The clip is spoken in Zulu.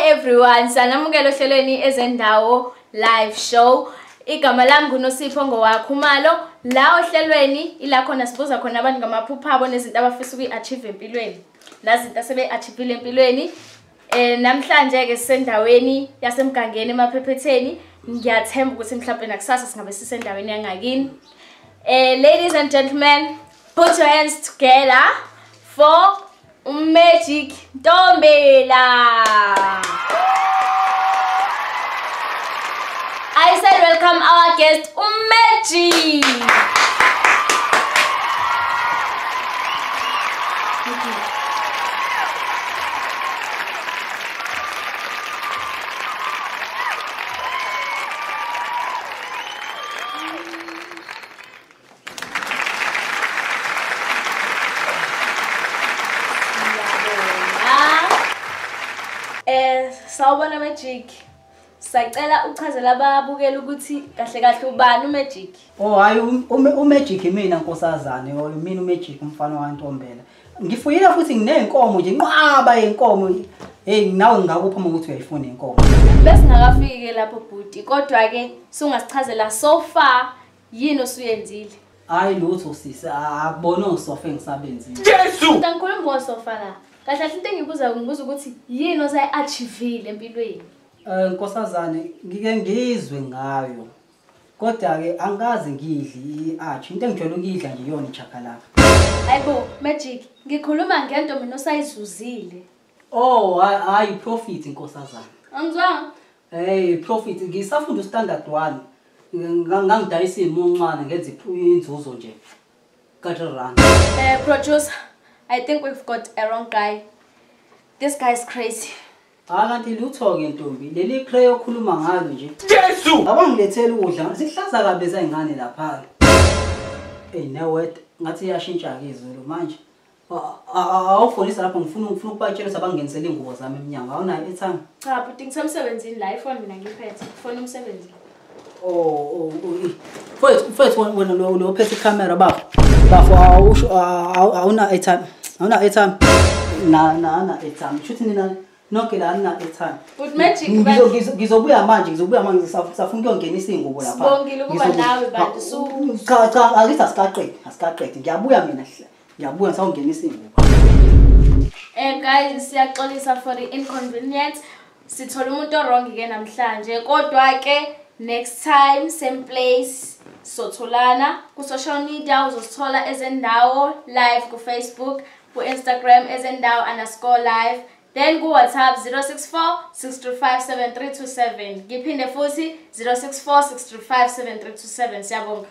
Hi everyone, sanamukela ohlelweni Ezendawo live show. Igama lami nguNosipho Ngowakhumalo. La ohlelweni ila khona sibuza khona abantu ngamaphupho abo nezinto abafisa ukuyi-achieve empilweni. Nazinto asebe-achievile empilweni. Namhlanje ke sisendaweni yaseMgangeni eMaphephetheni. Ngiyathemba ukuthi mhlawumbe nakusasa singabe sisendaweni yangakini. Ladies and gentlemen, put your hands together for Magic Ntombela. I said welcome our guest Magic. Thank you. Sawubona Magic. Sacela uchazela ababukela ukuthi kahle kahle ubani uMagic. Oh hayi uMagic mina nkosazane, mina uMagic umfana waNtombela. Ngifuyile futhi nginenkomo nje, inqwaba yenkomo. Hey nawe ngingakupha uma ukuthi uyayifuna inkomo. Besingakafiki lapho bhuti, kodwa ke sungasichazela so far yini osuyenzile. Hayi lutho sisi, akubona osofa engisabenzile. Jesu! Ngikhuluma ngosofa la. Kahle kahle into engibuza ngibuza ukuthi yini osayi-achievile empilweni. Nkosazane ngike ngizwe ngayo. Kodwa ke angikaze ngidli i-arch. Into engijwayele ukuyidla nje iyona ichakalaka. Hayibo Magic, ngikhuluma ngento mina osayizuzile. Oh, hayi profit nkosazane. Angizwanga. Hey, profit ngisafunda standard 1. Ngangidayisa imuncane ngenza inzuzo nje. Kathi rand. Producer, I think we've got a wrong guy. This guy is crazy. Kanti lutho ke ntombi, leli cray okhuluma ngalo nje. Jesu! Abangilethela ukudla, sihlaza kabi ezingane lapha. Hey, no wait, ngathi iyashintsha ke izulu manje. Awufonisa lapho ngifuna ukubatshela ukuthi abangenisele ingubo zami eminyango. Awunayo airtime? Cha, but ngisemsebenzini la iphone mina ngiphethe. Ngifuna umsebenzi. Oh, mfethu wena lo ophethe ikhamera bafo. Bafo awusho awuna airtime. Awuna airtime. Na airtime. Shuthi nina nonke la na airtime. But Magic ngizobuya manje, ngisafuna ukuyongenisa ingubo lapha. Sibongile ukuba nawe bantu su. Cha akithi asikaqedi. Ngiyabuya mina. Ngiyabuya ngisawungenisa ingubo. Guys, siyaxolisa for the inconvenience. Sithola umuntu wrong ke namhlanje. Kodwa ke next time same place sotholana ku social media uzosithola Ezendawo live ku Facebook, ku Instagram Ezendawo_live, then ku WhatsApp 064 635 7327. Ngiphinde futhi 064 635 7327. Siyabonga.